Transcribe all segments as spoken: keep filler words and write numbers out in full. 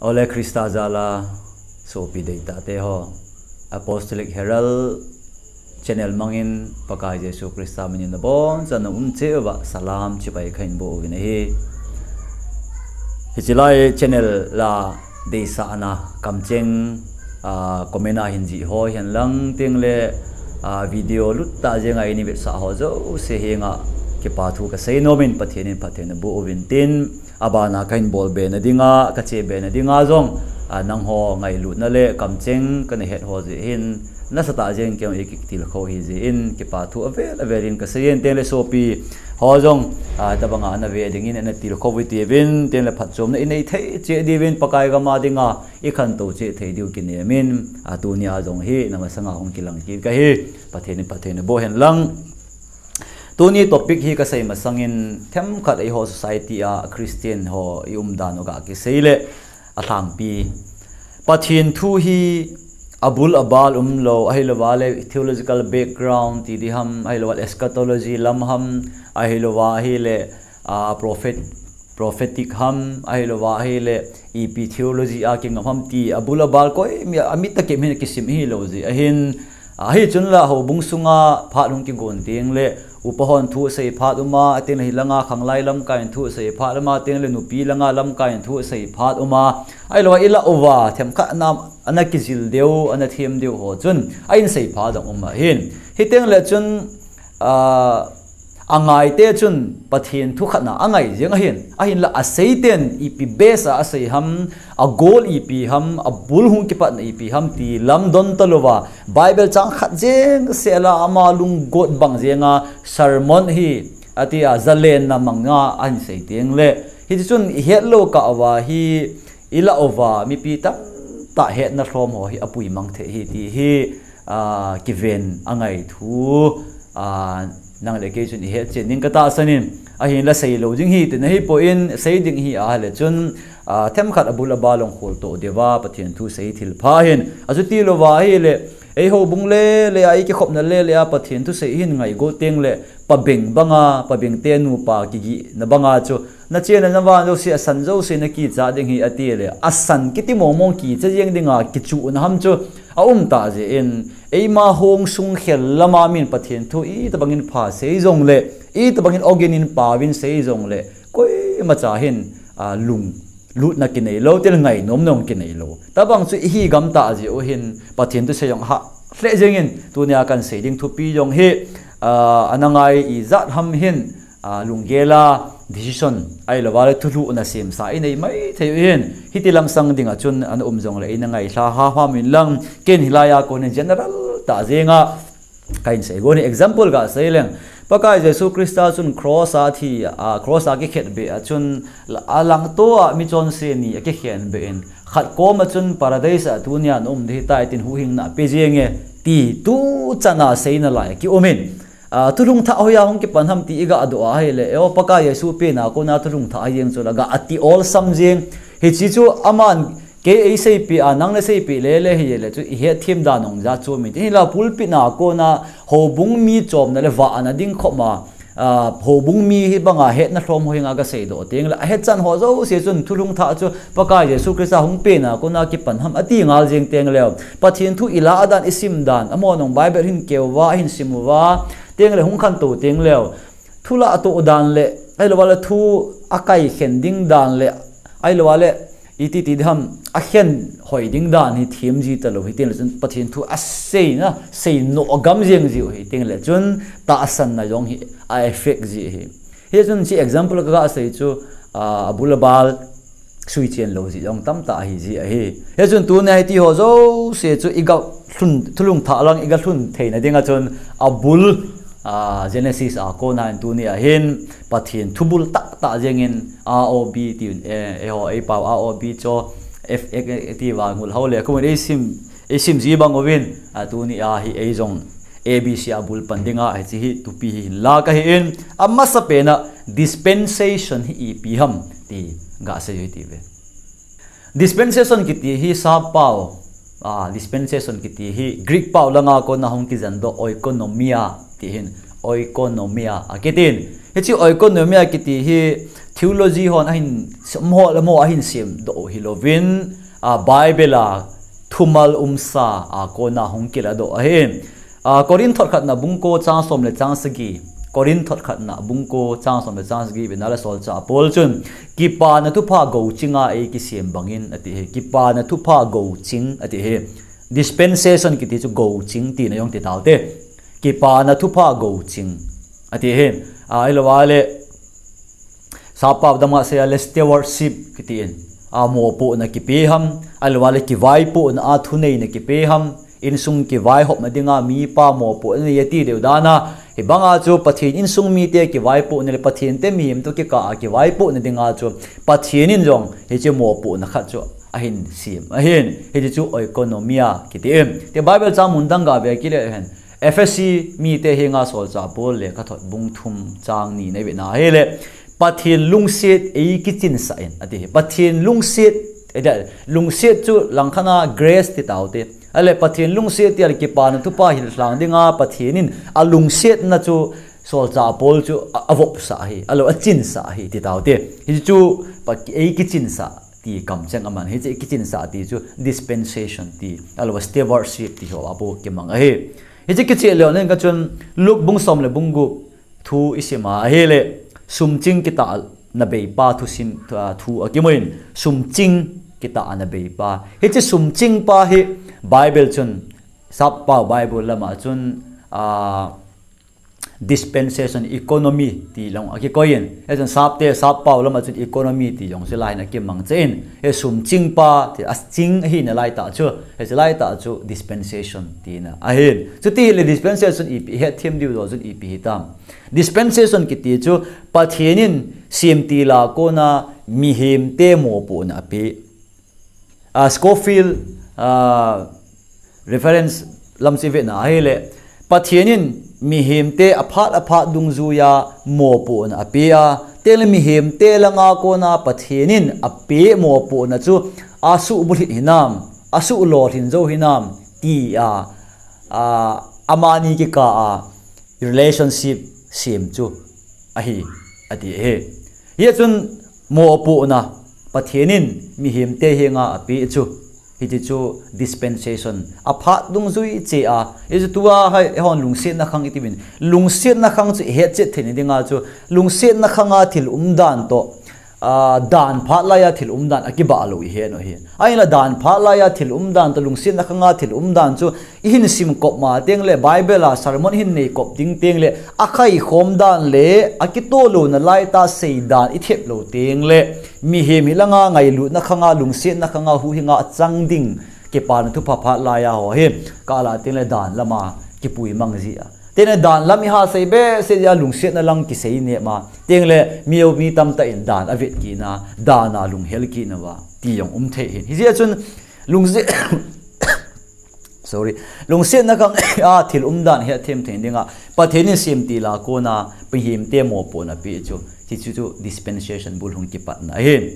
Ole Krista jala sopi deitah te ho, Apostolic Herald channel mangin Pakai Jesu Krista minin nabonchauvin salam chibai kahin boh uvin ahi. Hiche lai channel a deisahna kamcheng, a, comment a hin jih ho henlang tengle, a, video lut tah jenga eina vetsah ho jouse henga kipa thu kasei nomin Pathen in phatthei naboh uvin tin, abana kahin bolbe na dinga, kache be na dinga jong, a, nangho ngailutna le kamcheng kana het ho jeh hin, nasatah jeng kei jong eikitilkhou ahi jeh in, kipa thu avel avel in kasei in tengle sopi ho jong, a, tabanga nave dingin natilkhou uvin tiuvin, tengle phatchomna inei thei cheh diuvin Pakai gam a dinga ikhantou cheh thei diu kinemin, a, tunia jong hi namasanga hung kilang kit kahi, Pathen in phatthei naboh henlang. Tuni topic hi kasei masangin themkhat eiho society a Christian ho i umdan u ga kisei le alhangpi. Pathen thu hi abul abal umlou, ahilouva le theological background ti diham, ahilouva le eschatology lam ham, ahilouva ahile, a, prophet, prophetic ham, ahilouva ahile ipi theology a kingam ham ti abul abal koi mi, amit a kimin kisim hilou jeh ahin, ahi chun la houbung sunga phat hung kigon tengle, upa hon thu asei phat uma, tengle hilanga khanglai lamkai in thu asei phat uma, tengle nupi langa lamkai in thu asei phat uma, ahilouva ilah uva themkhat ana, ana kijil diu, ana them diu ho chun ahin sei phat jong um ahin. Hitengle chun, a, angaite chun Pathen thu khatna angai jeng ahin, ahinla aseiten ipi base a asei ham, agol ipi ham, abul hung kipatna ipi ham ti lamdon talouva, Bible chang khat jeng sela ama lunggot bang jenga sermon hi, atia, zalenna manga ahin sei tengle, hiti chun ihet lou kah uva hi, ilah uva mipi tamtah hetna lhom ho hi apui mang thei ahi ti hi, a, kiven angai thu, a, nang le kei chun ihet chen ding katahsan in, ahinla seilou ding hi tina hipon, sei ding hi ahile chun, a, themkhat abul abal hung kholtoh diuva Pathen thu sei thilpha ahin, achuti louva ahile, ei houbung le le a, ei kikhopna le le a Pathen thu sei hin ngaigot tengle, pabeng banga, pabeng te nupa kigihna banga chu, nachena navan jouse, asan jouse nakichat ding ahi atile, asan kiti mongmong kicha jeng dinga kichuhna ham chu aum tah jeh in, eima hung sung khel lama min Pathen thu itobangin pha sei jongle, itobangin ogin in paovin sei jongle, koimacha hin, a, lunglutna kinei lou, tengle ngainomna jong kinei lou. Tabang chu ihi gam tah jeh u hin Pathen thu sei jong hah lheh jengin, tunia kahin sei ding thupi jong hi, a, ana ngai ijat ham hin, a, lunggel a decision, ahilouva le thulhuhna semsa inei maithei u hin, hiti langsang dinga chun ana um jongle eina ngailha hamham inlang, ken hilai a konin general tah jenga kahin sei gon ahi, example gasei leng. Pakai Jesu Krista chun cross a thi, a, cross a kikhetbeh a chun, alangto a michonse ni akikhenbeh in, khat koma chun Paradise a tunia naum ding ahitai tin huhhingna ape jenge ti tuchan a seina lai akium in, a, thulhung thah hoiya hung kipan ham ti igadoh a ahile, eiho Pakai Jesu penna kona thulhung thah ajeng chu la ga ati olsam jeng. Hiche chu aman kei eiseipeh a, nang naseipeh lele hile chu ihetthem dan jong jat chu mi ti hila pulpit na kona houbung mi chomna le vahna ding khopma, a, houbung mi hibanga hetna lhom ho henga kaseidoh tengle, ahechan ho jouse chun thulhung thah chu Pakai Jesu Krista hung penna kona kipan ham ati ngal jeng tengleu, Pathen thu ilah dan, isim dan, amahon jong Bible ahin keuva, ahin sim uva, tengle hung khantou tengleu, thu lahtoh dan le, ahilouva le thu akaikhen ding dan le, ahilouva le iti ti diham, akhen hoi ding dan hi themji talou hitengle chun Pathen thu aseina, seinoh gam jeng jiu hitengle chun tahsanna jong hi a effect ji ahi. Hichun hiche example kagasei chu, a, abul abal suichen lou ji jong tamtah ahiji ahi. Hichun tunia hitiho jouse chu iga lhun, thulhung thah lang iga lhun theina dinga chun abul, a, Genesis a kona hin tunia hin Pathen thubul tahtah jengin R O B tiuvin, e, eiho eipao R O B chu F X tiuva ngol ho le kumin eisim, eisim ji bang uvin, a, tunia hi eijong A B C a bul pan dinga hiche hi thupi hi hinla kahin, amasapena dispensation hi ipi ham ti gasei u hitiuve. Dispensation kiti hi sappao, a, dispensation kiti hi Greek pao langa kona hung kijendoh oikonomia ti hin, oikonomia akitin. Hiche oikonomia kiti hi theology hon ahin, um ho le mo ahin semdoh u hilouvin, a, Bible a thumal umsa a kona hung kiladoh ahi. A, Corinth thot khatna bung ko chang som le chang sagi. Corinth thot khatna bung ko chang som le chang sagi vena le solchah Paul chun, kipana thupha gouchinga eikisem bangin ati hi. Kipana thupha gouching ati hi. Dispensation kiti chu gouching tina jong ti taute. Kipana thupha gouching ati hi. A, ahilou le, Sappao dam a seile stewardship kiti in, a, mopohna kipe ham, ahilou le kivaipohna a thuneina kipe ham, insung kivaihopna dinga mipa mopohna nei ati deu dana, hibanga chu Pathen insung mite kivaipohna le Pathen te mihem to kikah a kivaipohna dinga chu Pathen in jong hiche mopohna khat chu ahin sem ahin, hiche chu oikonomia kiti in. Te Bible chang mun dang ga ve kile hen. Ephesi mite henga solchah Paul lekhathot bung thum chang ni na vena hile, Pathen lungset eikichinsah in ati hi. Pathen lungset, eh, lungset chu langkhat a grace ti taute. Ahile Pathen lungset ti a le kipana thupha hil lhang dinga Pathen in alungsetna chu solchah Paul chu a, avopsah ahi, ahilou le achinsah ahi ti taute. Hichu pa, eikichinsah ti kamcheng aman, hiche kichinsah ti chu dispensation ti, ahilou le stewardship ti ho a bou kimang ahi. Hiche kicheh leu nen kachun Luke bung som le bung gup thu isim a ahile, sumching kitahna beipa thusim, thu, a, thu akimun, sumching kitahna beipa. Hiche sumching pa hi Bible chun, Sappao Bible lama chun, a, dispensation economy ti jong akikoi in. Hichun Sapte, Sappao lama chun economy ti jong chu lain akimang cheh in. Hi sumching pa ti, aching ahina laitah chu, hiche laitah chu dispensation tina ahin. Chuti hile dispensation ipi hetthem diu jong chun ipi hitam. Dispensation kiti chu Pathen in semtil a kona mihemte mopohna ape. A, Scofield, a, reference lam chu ivena ahile, Pathen in mihemte aphat aphat dungjuiya mopohna ape a, tengle mihemte langa kona Pathen in ape mopohna chu asuh bulhit hinam, asuh lolhin jou hinam tia, a, amani kikah a relationship sem chu ahi, ati ahi. Hichun mopohna Pathen in mihemte henga ape chu, hiti chu dispensation aphat dungjui cheh a, hichu tua hi eihon lungsetna khang itiuvin, lungsetna khang chu ihetchet theina dinga chu, lungsetna khanga thil umdan toh, a, dan phat laiya thil umdan akibah lou ihet u ahi. Ahinla dan phat laiya thil umdan toh lungsetna khanga thil umdan chu ihin simkop ma tengle Bible a sermon ihin neikop ding tengle akhaikhom dan le akitoh louna laitah seidan ithep lou tengle mihem hilanga ngailutna khanga, lungsetna khanga, huhhinga achang ding kipana thupha phat laiya ho hi kala tengle dan lama kipui mang jia. Tengle dan lam iha sei behseh jia, lungsetna lang kisei neh ma. Tengle mi, mi tamtah in dan avet kitna, dan a lunghel kitna uva ti jong um thei ahin. Hijeh chun lungset, sorry, lungsetna khang a thil umdan hetthem thei dinga Pathen in semtil a kona mihemte mopohna ape chu, hichu chu dispensation bul hung kipatna ahin.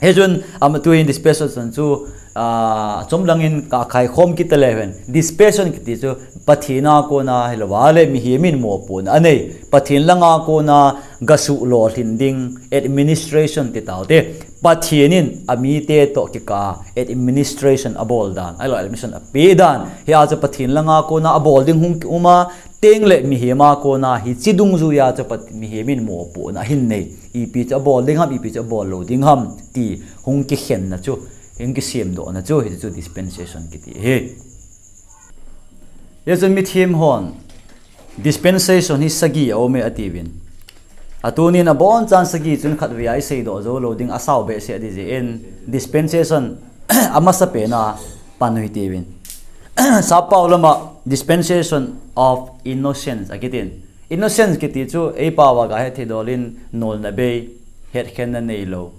Hichun, ama tuhin dispensation chu, a, chomlangin kakhaikhom kit leu hen. Dispensation kiti chu Pathen a kona hilou le mihem in mopohna anei. Pathen langa kona gasuh lolhin ding administration ti taute. Pathen in amite toh kikah a administration abol dan, ahilou le administration ape dan. Hia chu Pathen langa kona abol ding hung kium a, tengle mihem a kona hiche dungjuiya chu Pat-, mihem in mopohna ahin nei. Ipi chu abol ding ham, ipi chu abol lou ding ham ti hung kikhenna chu, hung kisemdohna chu, hiti chu dispensation kiti ahi. Hichun mithem hon dispensation hi sagi aume atiuvin. Atunin abonchan sagi chun khatvei a iseidoh jou lou ding asao behseh ding jeh in dispensation amasapen a pan u hitiuvin. Sappao lama dispensation of innocence akitin. Innocence kiti chu eipao a gahet thei dol in nolna bei, hetkhenna neilou,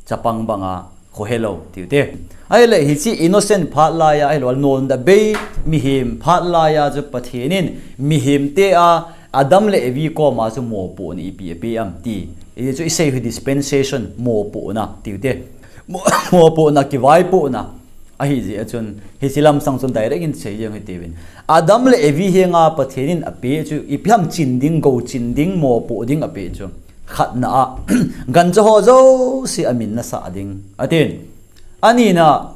chapang banga khohelou tiute. Ahile hiche innocent phat laiya, ahilou le nolna bei mihem phat laiya chu Pathen in mihemte a Adam le Evi koma chu mopohna ipi ape am ti. Hichu isei u hi dispensation mopohna tiute. Mo-, mopohna, kivaipohna. Ahi jeh a chun, hiche lamsang chun direct in sei jeng hite uvin. Adam le Evi henga Pathen in ape chu, ipi ham chin ding, gou chin ding, mopoh ding ape chu. Khatna a, gancha ho jouse amin nasah ding. Atin, anina,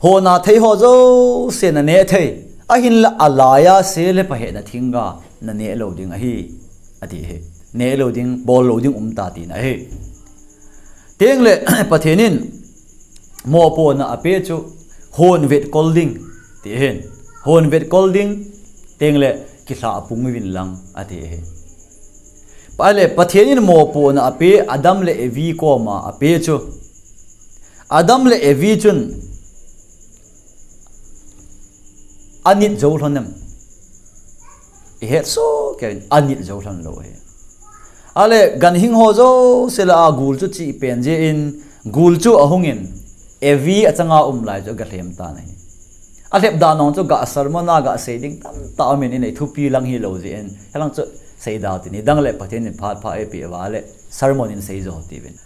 hona thei ho jouse naneh thei. Ahinla alaiya sel le phahetna thingga naneh lou ding ahi. Ati hi. Neh lou ding, bol lou ding um ta tina ahi. Tengle, Pathen in, mopohna ape chu, hon vetkol ding, ti hin. Hon vetkol ding, tengle, kilha apung uvin lang, ati hi. Ahile, Pathen in mopohna ape, Adam le Evi koma ape chu. Adam le Evi chun, anit jou lhon em? Ihet soh kei, anit jou lhon lou hi. Ahile, ganhing ho jouse lah a gul chu chih pen jeh in, gul chu ahungin, Evi achanga um lai chu agalhem tan ahi. Alhep dan jong chu ga sermon a gasei ding tamtah umin, inei thupi lang hilou jeh in, hilang chu seida tini, dang le Pathen in phat pha eipeh uva le, sermon in seijo tiuvin.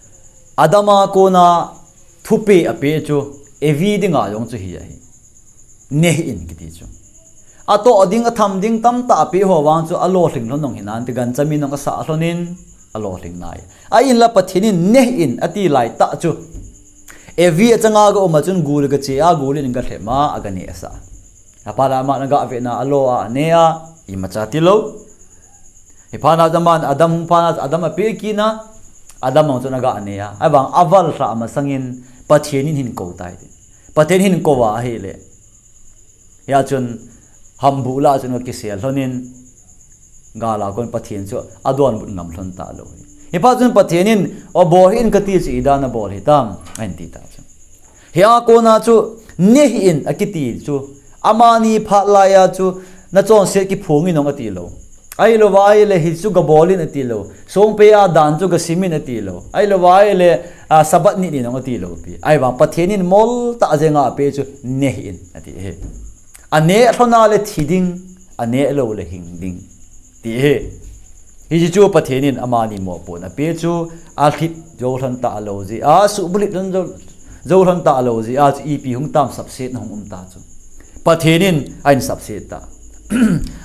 Adam a kona thupeh ape chu, Evi dinga jong chu hi ahi. Neh in kiti chu. Atoh ding, atham ding tamtah ape ho vang chu alolhing lhon jong hinante, gancha min jong asah lhonin, alolhing nai. Ahinla Pathen in neh in ati laitah chu, Evi achanga ga um a chun gul gache a, gul in galhem a, aganeh asah. Aphat a ama nagavena alo a, aneh a, imacha tilou. Hiphat na aman Adam hung phat na Adam ape kit na, Adam jong chun aganeh a. Ahivang aval lhah masangin Pathen in ahin kou tai ti. Pathen in ahin kou a ahile, hia chun hambuh lah a chun akisel lhonin, gal a kon Pathen chu adonbut ngam lhon talou hi. Hiphat chun Pathen in, o bol hih in kati chu, idan a bol hitam, ahin ti ta chu. Hia kona chu, neh in akiti chu, amani phat laiya chu, nachonset kiphong in jong atilou. Ahilouva ahile hichu gabol in atilou. Songpei a dan chu gasim in atilou. Ahilouva ahile, a, Sabbath nit in jong atilou pi. Ahivang Pathen in moltah jenga ape chu neh in ati hi. Aneh lhon a le thi ding, aneh lou le hing ding. Ti hi. Hiche chu Pathen in amani mopohna ape chu alhit jou lhon talou jeh a, asuhbulhit lhon jou, jou lhon talou jeh a chu ipi hung tam, sapsetna hung um ta chu. Pathen in ahin sapset ta.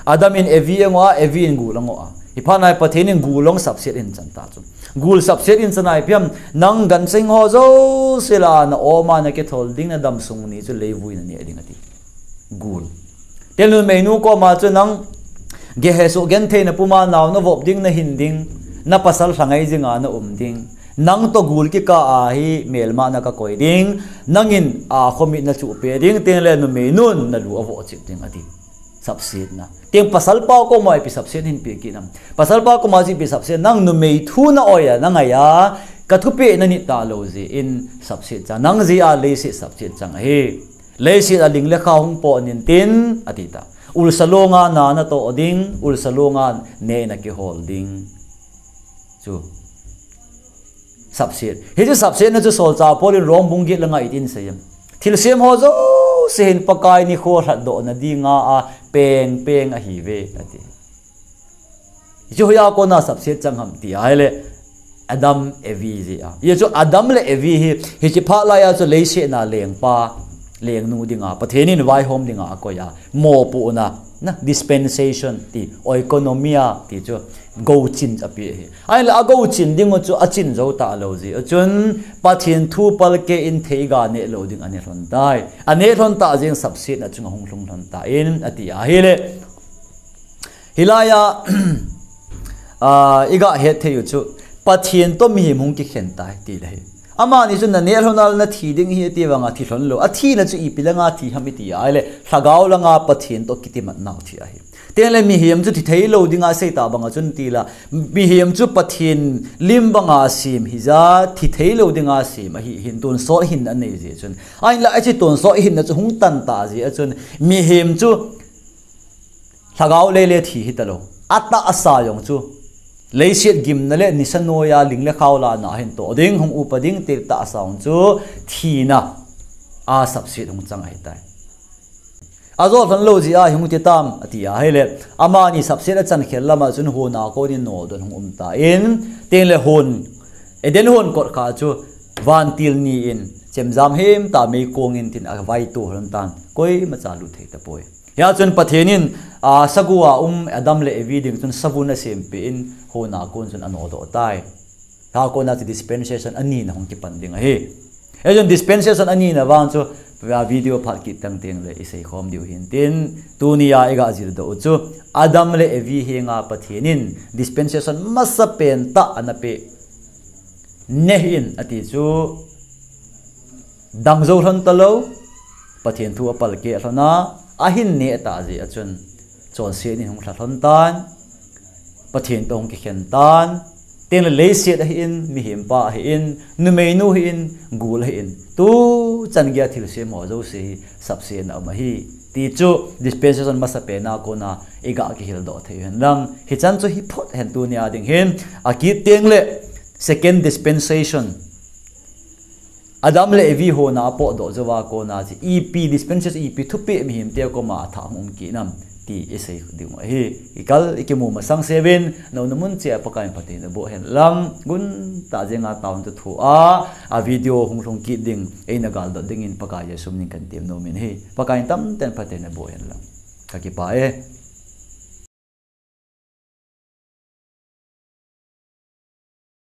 Adam in Evi angoh a, Evi in gul angoh a. Hiphat na Pathen in gul jong sapset ahin chan ta chu. Gul sapset ahin chan a ipi ham, nang gancha ho jouse lah a na-om a nakithol ding, nadamsung ni chu leivui naneh ding ati. Gul. Tengle numeinu koma chu nang gehesoh genthei na puma nao navop ding, nahin ding, napasal lhangai jinga naum ding. Nang toh gul kikah a hi melma na kakoi ding, nangin a khomi nachuh peh ding, tengle numeinun nalu avoh chip ding ati. Sapsetna. Teng pasalpa koma ipi sapset ahin pe kit nam? Pasalpa koma chu ipi sapset, nang numei thu na-oi a, nangai a, kathupeh nanit talou jeh in sapset chang, nang jeh a leiset sapset chang ahi. Leiset a ling le khao hung pot intin, ati ta. Ulsa longa na natoh ding, ulsa longa neh in akihol ding. Chu. Sapset. Hichu sapsetna chu solchah Paul in Rom bung get le nga itin asei em? Thilsem ho jouse hin Pakai nikho lhatdohna dinga apeng peng ahiuve, ati. Hichu hoiya kona sapset chang ham ti ahile, Adam Evi jeh a. Hichu Adam le Evi hi, hiche phat laiya chu leiset a lengpa, lengnu dinga, Pathen in vaihom dinga akoi a, mopohna, na, dispensation ti, oikonomia ti chu, gouchin ape hi. Ahinla agouchin ding u chu achin jou talou jeh a chun, Pathen thu palkeh in theiga neh lou ding aneh lhon tai. Aneh lhon tah jeh in sapsetna chunga hung lhung lhon tan, ati ahile. Hilaiya, a, iga het thei u chu, Pathen toh mihem hung kikhen tai, ti le hi. Amani chu naneh lhon a le nathi ding ahi, ati vanga thi lhon lou. Athina chu ipi langa thi ham iti ahile, lhagao langa Pathen toh kitimat nau thi ahi. Tengle mihem chu thi thei lou dinga asei ta banga chun tila, mihem chu Pathen lim banga sem hija, thi thei lou dinga sem ahi hin, tonsot hinna anei jeh chun. Ahinla hiche tonsot hinna chu hung tan ta jeh a chun, mihem chu lhagao lele thi hitalou. Atahsa jong chu leiset gimna le nisa noiya ling le khao lana hin toh ding, hung upa ding ti tahsa jong chu thina a sapset hung chang ahitai. Ajou lhon lou jeh a hung thi tam, ati ahile, amani sapset achan khel lama chun hon a konin nodoh hung um tan, tengle hon, Eden hon kot kha chu vantil ni in, Chemjam himtah meikong in tin avaitu lhon tan. Koima cha lut thei tapoi. Hia chun Pathen in, a, sagu a um Adam le Evi ding chun savun asempeh in hona kon chun anodoh tai. Hia kona chu dispensation anina hung kipan ding ahi. Hia chun dispensation anina vang chu, a, video phat kit teng teng le isei khom diu hin tin, tunia iga jildoh u chu Adam le Evi henga Pathen in dispensation masapen tah ana peh. Neh in ati chu dang jou lhon talou, Pathen thu apalkeh lhon a, ahin neh tah jeh a chun chonset in hung lha lhon tan, Pathen toh hung kikhen tan, tengle leiset ahin, mihem pa ahin, numeinu ahin, gul ahin, tuchan geiya thilsem ho jouse hi sapsetna um ahi. Ti chu dispensation masapen a kona iga kihildoh thei u hen lang. Hichan chu hi phot hen tunia ding hin, akit tengle second dispensation. Adam le Evi hona apotdoh jouva kona chu ipi dispensation, ipi thupeh mihemte koma athah hung um kit nam ti isei diu ahi. Ikal ikimu masang seuvin, nauna mun cheh a Pakaiyin phatthei naboh hen lang, guntah jenga taona thu a, a video hung lhung kit ding, eina galdot dingin Pakai Jesu minin kahin temnom in ahi. Pakaiyin tamtah in phatthei naboh hen lang. Kakipah e.